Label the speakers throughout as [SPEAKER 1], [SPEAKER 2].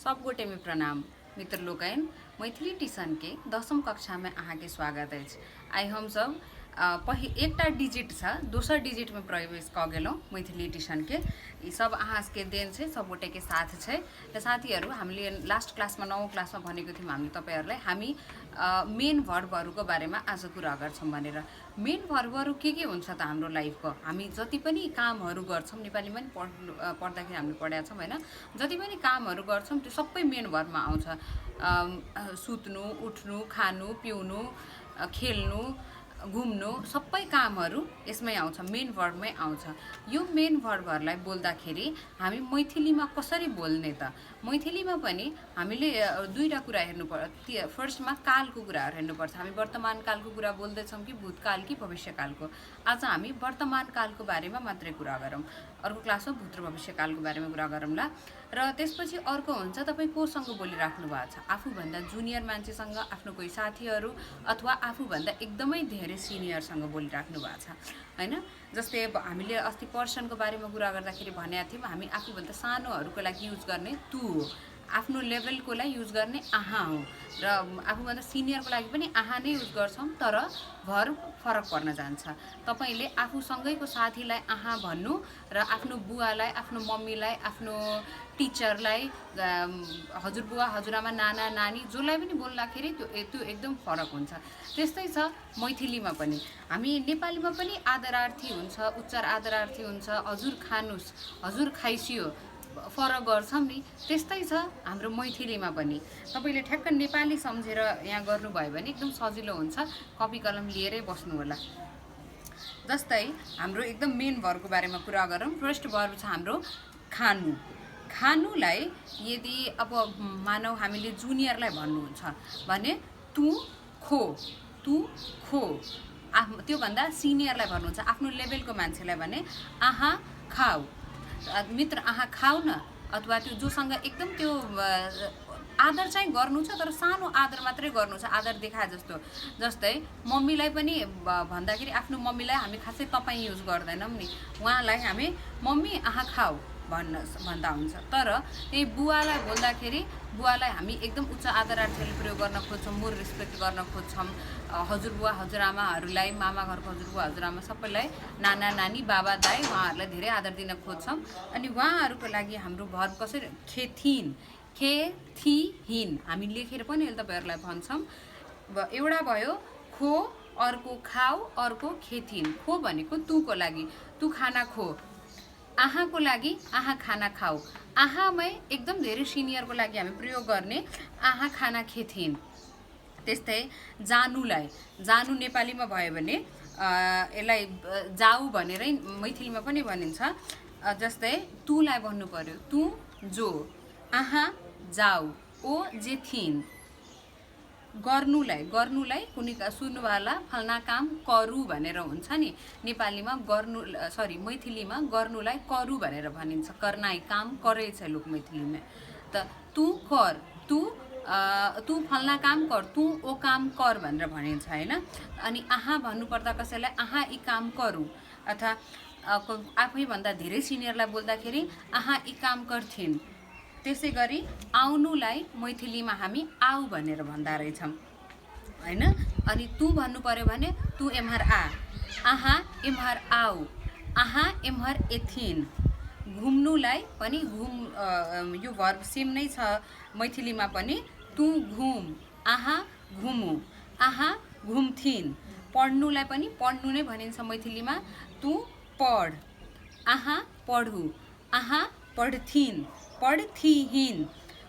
[SPEAKER 1] सब गोटे में प्रणाम मित्र लोकैन मैथिली ट्यूशन के 10वीं कक्षा में अहाँ के स्वागत है। आई हम सब एकटा डिजिट छ दोसर डिजिट में प्रवेश क गेलौं मैथिली ट्यूशन के ई सब अहाँ के देन छै सब गोटे के साथ छै। र साथीहरु हामीले लास्ट क्लास में 9औं क्लास में भनेको थियौं हामीले तपाईहरुलाई हामी मेन भर्बहरुको बारेमा आज कुरा गर्छौं भनेर। मेन भर्बहरु के हुन्छ त हाम्रो लाइफको हामी जति पनि कामहरु गर्छौं नेपालीमा पनि पढ्दाखेरि हामीले पढेका छौं हैन। जति पनि कामहरु गर्छौं त्यो सबै मेन भर्बमा आउँछ। सुत्नु उठ्नु खानु पिउनु खेल्नु घुम्नु सबै कामहरु यसमै आउँछ मेन भर्बमै आउँछ। यो मेन भर्बहरुलाई बोल्दाखेरि हामी मैथिलीमा कसरी बोल्ने त? मैथिलीमा पनि हामीले दुईटा कुरा हेर्नु पर्छ। फर्स्टमा कालको कुराहरु हेर्नु पर्छ। हामी वर्तमान कालको कुरा बोल्दै छौं कि भूतकाल कि भविष्यकालको। आज हामी वर्तमान कालको बारेमा मात्रै कुरा गरौं। अर्को क्लासमा भूत र भविष्यकालको बारेमा कुरा गरौँला। र त्यसपछि अर्को हुन्छ तपाई कोसँग बोलिराख्नु भएको छ? आफूभन्दा जुनियर मान्छेसँग, आफ्नो कोही साथीहरु अथवा आफूभन्दा एकदमै धेरै सिनियरसँग बोलिराख्नु भएको छ हैन। जस्तै हामीले अस्ति पर्सनको बारेमा कुरा गर्दाखेरि भनेका थियौं हामी आफूभन्दा सानोहरुको लागि युज गर्ने तु हो, आफ्नो लेभलको लागि युज गर्ने आहा हो र आफूभन्दा सिनियरको लागि पनि आहा नै युज गर्छौं तर भर्ब फरक पर्न जान्छ। तपाईले आफूसँगैको साथीलाई आहा भन्नु र आफ्नो बुवालाई आफ्नो मम्मीलाई आफ्नो टिचरलाई हजुरबुवा हजुरआमा नाना नानी जसलाई पनि बोल्दाखेरि त्यो एकदम फरक हुन्छ। त्यस्तै छ मैथिलीमा पनि। हामी नेपालीमा पनि आदरार्थी हुन्छ, उच्चार आदरार्थी हुन्छ, हजुर खानुस् हजुर खाइसियो फरक गर्छौं नि। त्यस्तै छ हाम्रो मैथिलीमा पनि। तपाईले ठ्याक्क नेपाली सम्झेर यहाँ गर्नुभयो भने एकदम सजिलो हुन्छ। कपी कलम लिएरै बस्नु होला। जस्तै हाम्रो एकदम मेन भर्बको बारेमा कुरा गरौँ। फर्स्ट भर्ब छ हाम्रो खानु। खानुलाई यदि अब मानौ हामीले जुनियरलाई भन्नुहुन्छ भने तु खो, तु खो। त्यो भन्दा सिनियरलाई भन्नुहुन्छ आफ्नो लेभलको मान्छेलाई भने आहा खाऊ। मित्र आहा खाऊ न। अथवा त्यो जोसँग एकदम त्यो आदर चाहिँ गर्नु छ तर सानो आदर मात्रै गर्नु छ, आदर देखाए जस्तो। जस्तै मम्मीलाई पनि भन्दाखेरि आफ्नो मम्मीलाई हामी खासै तपाई युज गर्दैनौं नि। उहाँलाई हामी मम्मी आहा खाऊ भन्दा हुन्छ। तर त्यही बुवालाई बोल्दाखेरि बुवालाई हामी एकदम उच्च आदरार्थीले प्रयोग गर्न खोज्छौं, मोर रेस्पेक्ट गर्न खोज्छौं। हजुरबुवा हजुरआमाहरुलाई मामा घरको हजुरबुवा हजुरआमा सबैलाई नाना नानी बाबा दाइ उहाँहरुलाई धेरै आदर दिन खोज्छौं। अनि उहाँहरुको लागि हाम्रो भर्ब कसरी खेथिन, खेथिहिन हामी लेखेर पनि अहिले तपाईहरुलाई भन्छौं। एउटा भयो खो, अर्को खाऊ, अर्को खेथिन। खो भनेको तुको लागि, तु खाना खो। आहा को लागि आहा खाना खाऊ। आहामै एकदम धेरै सिनियरको लागि हामी प्रयोग गर्ने आहा खाना खेथिन। त्यस्तै जानुलाई, जानु नेपालीमा भयो भने यसलाई जाऊ भनेरै मैथिलीमा पनि भनिन्छ। जस्तै तुलाई भन्नु पर्यो तु जो, आहा जाऊ, ओ जेथिन। गर्नुलाई, गर्नुलाई कुनै सुन्नुवाला फल्ना काम करु भनेर हुन्छ नि। नेपालीमा गर्नु मैथिलीमा गर्नुलाई करु भनेर भनिन्छ। करनाई काम करै छ लोक मैथिलीमा। त तु कर, तु फल्ना काम कर, तु ओ काम कर भनेर भनिन्छ हैन। अनि आहा भन्नु पर्दा कसैलाई आहा ई काम करु। अथवा आफै भन्दा धेरै सिनियरलाई बोल्दाखेरि आहा ई काम गर्थिन्। त्यसै गरी आउनुलाई मैथिलीमा हामी आउ भनेर भन्दा रहेछौं हैन। अनि तु भन्नु पर्यो भने तु एम्हर आ, आहा एम्हर आउ, आहा एम्हर एथिन। घुम्नुलाई पनि यो भर्ब सेम नै छ मैथिलीमा पनि। तु घुम, आहा घुमु, आहा घुम्थिन। पढ्नुलाई पनि पढ्नु नै भनिन्छ मैथिलीमा। तु पढ, आहा पढु, आहा पढथिन, पढथिहिन।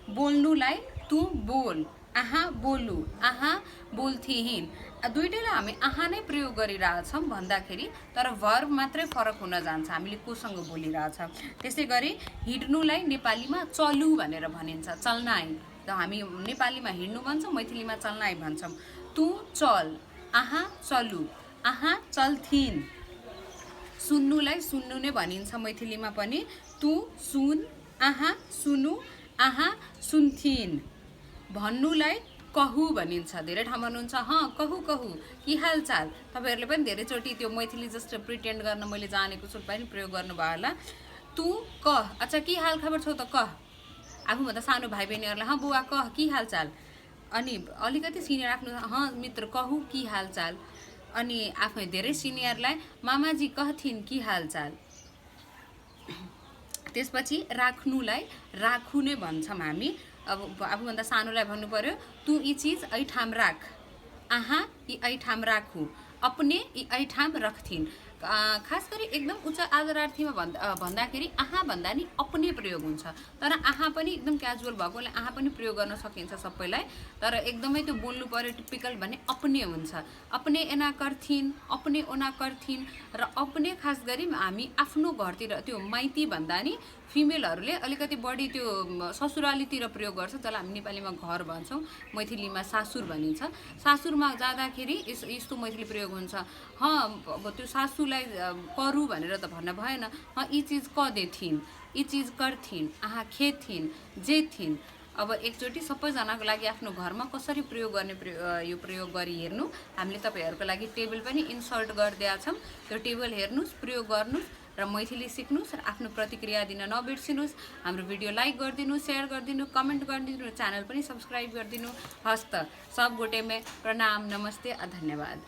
[SPEAKER 1] बोल्नुलाई तु बोल, आहा बोलु, आहा बोल्थिहिन। दुईटैलाई हामी आहा नै प्रयोग गरिरहेछौं भन्दाखेरि तर भर्ब मात्रै फरक हुन जान्छ हामीले कोसँग बोलिरहेछौं। त्यसै गरी हिड्नुलाई नेपालीमा चलु भनेर भनिन्छ, चल्नाइ। त हामी नेपालीमा हिड्नु भन्छौं, मैथिलीमा चल्नाइ भन्छौं। तु चल, आहा चलु, आहा चल्थिन। सुन्नुलाई सुन्नु नै भनिन्छ मैथिलीमा पनि। तु सुन, आहा सुनु, आहा सुन्थिन। भन्नुलाई कहु भनिन्छ। धेरै ठाउँ भन्नुहुन्छ कहु कहु के हालचाल। तपाईहरुले पनि धेरैचोटी त्यो मैथिली जस्तो प्रिटेन्ड गर्न मैले जानेको छु पनि प्रयोग गर्नुभयो होला। तु कह, अच्छा के हाल खबर छौ त कह। आफूभन्दा सानो भाइ बहिनीहरूलाई हाँ बुवा कह कि हालचाल, अनि अलिकति सिनियर आफ्नो हाँ मित्र कहू कि हालचाल, अनि आफै धेरै सिनियरलाई मामाजी कहथिन् कि हालचाल। त्यसपछि राख्नुलाई राखु नै भन्छौँ हामी। अब आफूभन्दा सानोलाई भन्नु पर्यो तू यी चिज ऐठाम राख, आहा यी ऐठाम राखु, अपने यी ऐठाम रख्थिन्। खास गरी एकदम उच्च आदरार्थीमा भन्दाखेरि आहा भन्दा नि अपने प्रयोग हुन्छ, तर आहा पनि एकदम क्याजुअल भएकोले आहा पनि प्रयोग गर्न सकिन्छ सबैलाई, तर एकदमै त्यो बोल्नु पर्यो टिपिकल भने अपने हुन्छ। अपने एना करथिन्, अपने ओना करथिन्, र अपने खास गरी हामी आफ्नो घरतिर त्यो माइती भन्दा नि फिमेलहरूले अलिकति बढी त्यो ससुरालीतिर प्रयोग गर्छ, जसलाई हामी नेपालीमा घर भन्छौँ, मैथिलीमा सासुर भनिन्छ। सासुरमा जाँदाखेरि यस्तो मैथिली प्रयोग हुन्छ, अब त्यो सासूलाई करू भनेर त भन्न भएन, यी चिज कदेथिन्, यी चिज करथिन्, आहा खेथिन्, जेथिन्। अब एकचोटि सबैजनाको लागि आफ्नो घरमा कसरी प्रयोग गर्ने यो प्रयोग गरी हेर्नु। हामीले तपाईँहरूको लागि टेबल पनि इन्सर्ट गरिदिएका छौँ, त्यो टेबल हेर्नुहोस्, प्रयोग गर्नुहोस् र मैथिली सिक्नुहोस् र आफ्नो प्रतिक्रिया दिन नबिर्सिनुहोस्। हाम्रो भिडियो लाइक गरिदिनु, सेयर गरिदिनु, कमेन्ट गरिदिनु, च्यानल पनि सब्सक्राइब गरिदिनु। हस्त सब गोटे में प्रणाम, नमस्ते, धन्यवाद।